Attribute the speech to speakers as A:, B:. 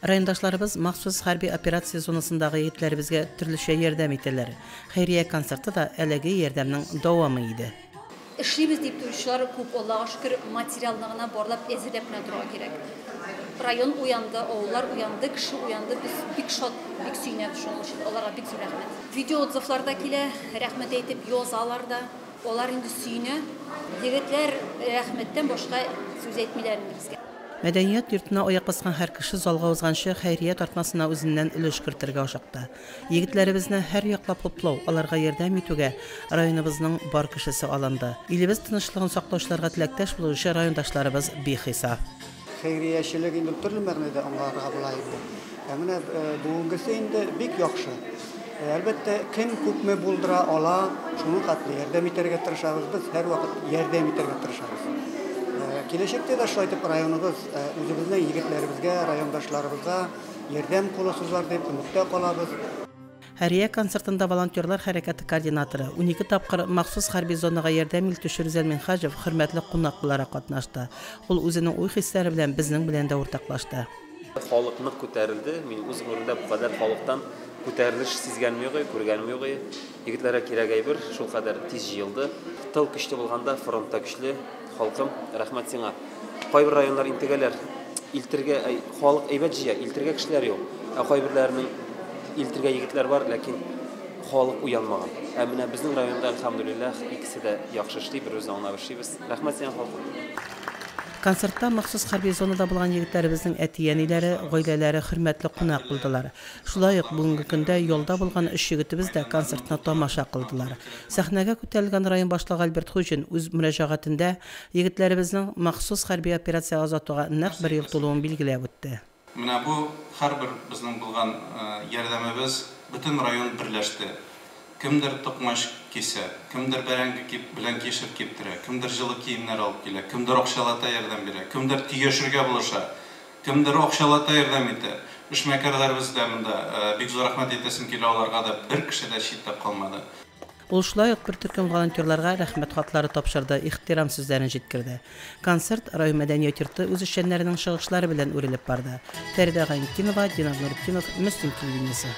A: Райондашларыбыз махсус хәрби операция зонасындагы егетләребезгә төрлечә ярдәм итәләр. Хәйрия концерты да әлеге ярдәмнең дәвамы иде.
B: Эшлибез дип торучылар күп, Аллага шөкер, материалны гына барлап, әзерләп кенә торырга кирәк. Район уянды, авыллар уянды, кеше уянды. Без бик шат, бик сөенәбез шуның өчен. Аларга бик зур рәхмәт. Видео отзывлар да килә, рәхмәт әйтеп язалар да. Алар инде сөенә. Егетләр рәхмәттән башка сүз әйтмиләр инде безгә.
A: Мәдәният йортына аяк баскан һәр кеше залга узганчы хәйрия тартмасына үзеннән өлеш кертергә ашыкты. Егетләребезне һәр яклап хуплау, аларга ярдәм итүгә районыбызның бар кешесе алынды. Илебез тынычлыгын саклаучыларга теләктәш булучы райондашларыбыз бихисап.
C: Хәйриячелек инде төрле мәгънәдә аңларга була инде. Ә менә бүгенгесе инде бик яхшы. Әлбәттә, кем күпме булдыра ала, шуның хәтле ярдәм итәргә тырышабыз. Без һәрвакыт ярдәм итәргә тырышабыз. Киләчәктә дә шулай итеп районыбыз үзебезнең егетләребезгә, райондашларыбызга ярдәм кулы сузар дип өметтә калабыз.
A: Хәйрия концертында волонтерлар хәрәкәте координаторы, 12 тапкыр махсус хәрби зонага ярдәм илтүче Рүзәл Минһаҗев хөрмәтле кунак буларак катнашты. Ул үзенең уй-хисләре белән безнең белән дә уртаклашты.
D: Халык нык күтәрелде. Мин үз гомеремдә бу кадәр халыктан күтәрелеш сизгәнем юк, күргәнем юк. Егетләргә кирәк әйбер шулкадәр тиз җыелды. Тыл көчле булганда фронт та көчле. Халкым, рәхмәт сиңа. Кайбер районнар интегәләр. Илтергә халык әйбәт җыя, илтергә кешеләр юк. Ә кайберләренең илтергә егетләр бар, ләкин халык уянмаган. Ә менә безнең районда, әлхәмдүлилләһ, икесе дә яхшы эшли, бер-беребезне аңлап эшлибез. Рәхмәт сиңа, халкым.
A: Концертта махсус хәрби зонада булган егетләребезнең әти-әниләре, гаиләләре хөрмәтле кунак булдылар. Шулай ук бүгенге көндә ялда булган өч егетебез дә концертны тамаша кылдылар. Сәхнәгә күтәрелгән район башлыгы Альберт Хуҗин үз мөрәҗәгатендә егетләребезнең махсус хәрби операциягә озатуга нәкъ бер ел тулуын билгеләп үтте.
E: Менә бу һәрбер безнең булган ярдәмебез, бөтен район берләште. Кемдер токмач кисә, кемдер бәрәңге белән кишер киптерә, кемдер җылы киемнәр алып килә, кемдер акчалата ярдәм бирә, кемдер төяшергә булыша, кемдер акчалата ярдәм итә. Эшмәкәрләребез дә монда, бик зур рәхмәт әйтәсем килә аларга да, бер кеше дә читтә калмады.
A: Ул шулай ук бер төркем волонтерларга рәхмәт хатлары тапшырды, ихтирам сүзләрен җиткерде. Концерт район мәдәният йорты үзешчәннәренең чыгышлары белән үрелеп барды. Фәридә Гайнетдинова, Динар Нуретдинов, Мөслим телевидениесе.